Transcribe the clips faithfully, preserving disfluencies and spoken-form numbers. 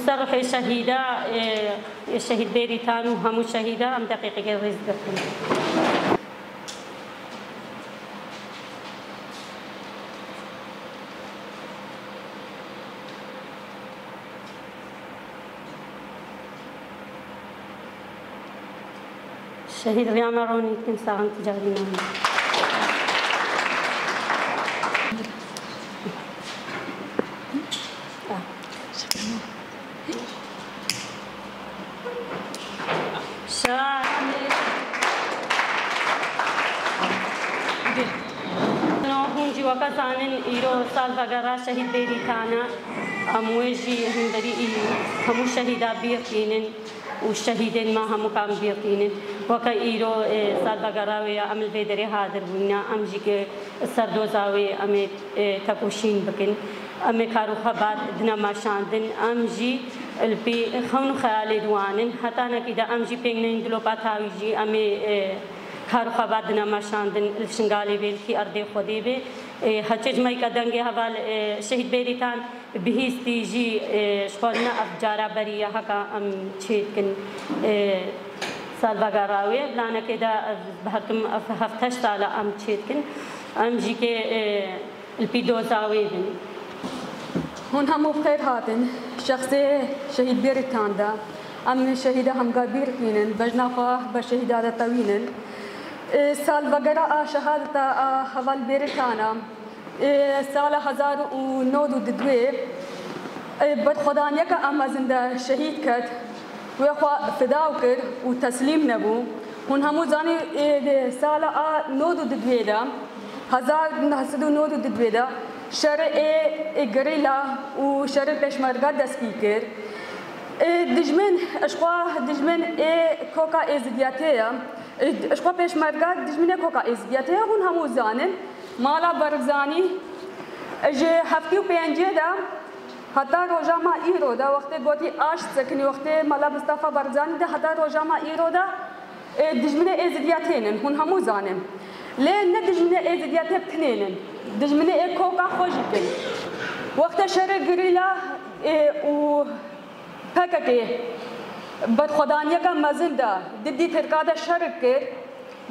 Ser ruhê şehîda, e, şehîd Bêrîtan û hemû şehîda em deqîqekê rêz dikin. Şehîd Riyana Ronî dikin saxin ticarî name. Şa-, Hûn jî weke zanin îro salvegera şehîd Bêrîtan e. Em wê jî hemberî î hemû şehîda bîr tînin û şehîdên me hemûkan bîr tînin. Weke îro, e, salvegera wê ye, em li vê derê hadir bûyne. Em jî ki ser doza wê em ê, e, tekoşîn bikin. Em ê kar û xebat dine meşandin. Em jî li pê xewn û xeyalê diwanin. Hetanekî de em jî pêng neyên dilopa tawî jî em ê, e, kar û xebat dine meşandin. Li Şingalê bê, li kî erdê Xwedê bê. E, heçê ji me yî ke dengê heval, e, şehîd Bêrîtan bihîstî jî, e, ji xwe ne ev cara berî ye, heka em çê dikin, e, salvegera wê. Planekê de ev bi her tim ev heft heşt sal e em çê dikin. Em jî kê, e, li pî doza wê bin. Hûn hemû bi xêr hatin. Şexsê şehîd Bêrîtan de em şehîda hemgar bîr tînin, bejna xwe ber şehîda de tewînin. E, salvegera a şehadeta a heval Bêrîtan e. Ê, sala hezar û nod û didwê, ê, berxwedaniyeke a mezin de şehîd ket, wê xwe fidaw kir û teslîm nebû. Hûn hemû zanî, ê, sala a nod û didwê de, hezar neh sed û nod û didwê de şerê ê, ê, gerîla û şerê pêşmerga dest pî kir. Ê, dijmin, ji xwe dijmin ê koka êzidiyetê ye. Ê, ji xwe pêşmerga dijminê koka êzidiyetê ye, hûn hemû zanin. Mala Barzanî ji heftê û pêncê de heta roja me îro de, wextê gotî aşt sekinî, wextê Mala Mistefa Barzanî de heta roja me îro de, ê, dijminê êzidiyetê nin, hûn hemû zanin. Lê ne dijminê êzidiyetê bi tinê nin. Dijminê ê koka xwe jî kin. Wextê şerê gerîla, ê, û P K K berxwedaniyeke mezin de didî Tirka de şer kir,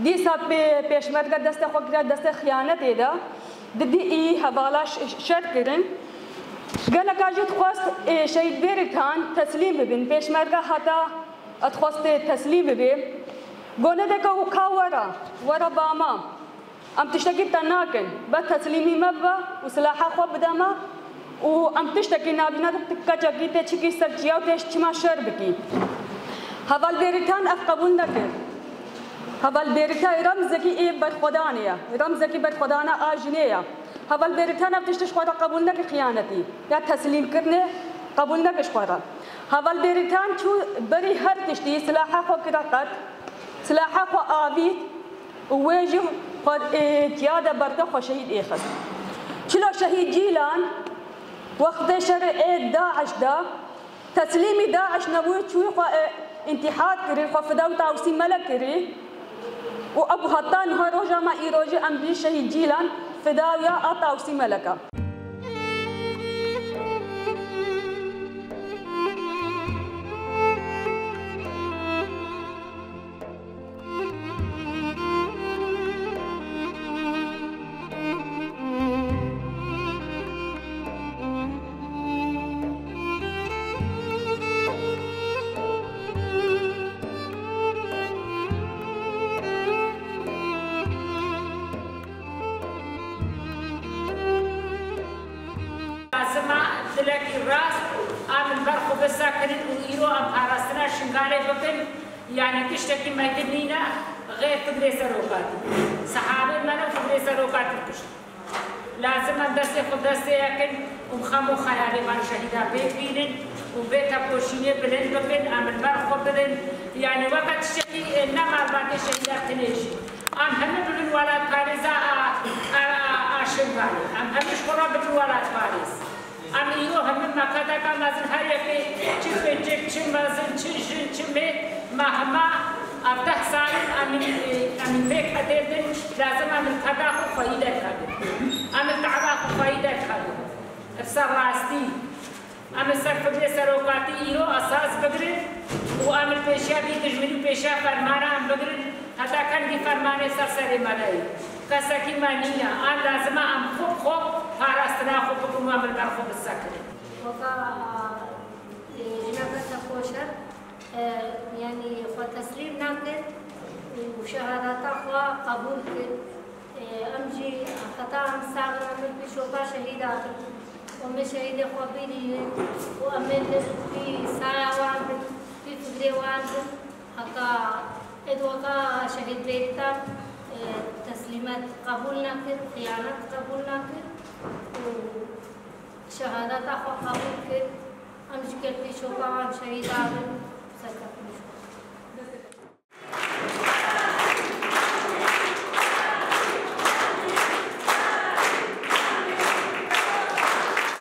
dîsa pê-, pêşmerge destê xwe kiriya destê xiyanetê de, didî î hevala ş-, şer kirin. Geleka jî dixwest, ê, şehîd Bêrîtan teslîm bibin. Pêşmerge heta dixwest teslîm bibe. Got, nedeke û ka were, were ba me. Em tiştekî te nakin. Bes teslîmî me bibe û silaha xwe bide me û em tiştekî nabîne, tu keçekî tê çikî ser çiya û tê çima şer bikî. Heval Bêrîtan ev qebûl nekir. Heval Bêrîtan remzekî ê berxwedanê ye. Remzekî berxwedana a jinê ye. Heval Bêrîtan ev tiştî ji xwe re qebûl nekir, xiyanetî ya teslîmkirinê qebûl nekir ji xwe re. Heval Bêrîtan çû berî her tiştî silaha xwe kire qet. Silaha xwe avît. Û wê jî xwe, ê, tiya de berde xwe şehîd êxist. Çilo şehîd Cîlan wextê şerê ê DAIŞ de teslîmî DAIŞ nebû, çûyî xwe, ê, întîhar kirî, xwe fida û Tawsî Melek kirî. Û ew heta niha roja me îro jî em bî şehîd Cîlan fidawiya a Tawsî Melek e. Lazim e dilekî rast a min ber xwe bisekirin û îro em parastina Şingalê bikin. Yanî tiştekî mezin nîne, xêr fikrê serokatî. Sehabê me ne fikrê serokatî kuşt. Lazim e destê xwe destê yekin û xem û xeyalê van şehîda pêk bînin û vê tekoşînê bilind bikin, em li ber xwe bidin. Yanî weke tiştekî, e, ne malbatê şehîda tinê jî. Em hemî bibin welatparêza a, a, a, a Şingalê. Em hemî ji xwe re bibin welatparêz. Em îro hemî me qedeka mezin, her yekê çi piçik, çi mezin, çi jin, çi mêr, me hema ev deh sal in em, em pêk hedêr din, lazim em li qeda xwe xweyî derxebin. Em li te'ba xwe xweyî derxebin. Ev ser rastî. Em li ser fikrê serokatî Hêşa fermana em bigirin, heta kengî fermanê ser serê me de ye. Kesekî me nîne, an lazim e em xwe bi xwe parastina xwe bikin û em li ber xwe bisekirin. Weka, e, jineke serxweş e, e, yanî xwe teslîm nekir û şehadata xwe qebûl kir. E, em jî heta em sax in, em ê pîşopa şehîda bin û em ê şehîdê xwe bînînin û em ê li pî saya wan bin, pî fikrê wan bin. Heta êd weka şehîd Bêrîtan, e, teslîmet qebûl nekir, xiyanet qebûl nekir û şehadeta xwe qebûl kir. Em jî ker pîşopa wan şehîda bin, serkeftin ji wan.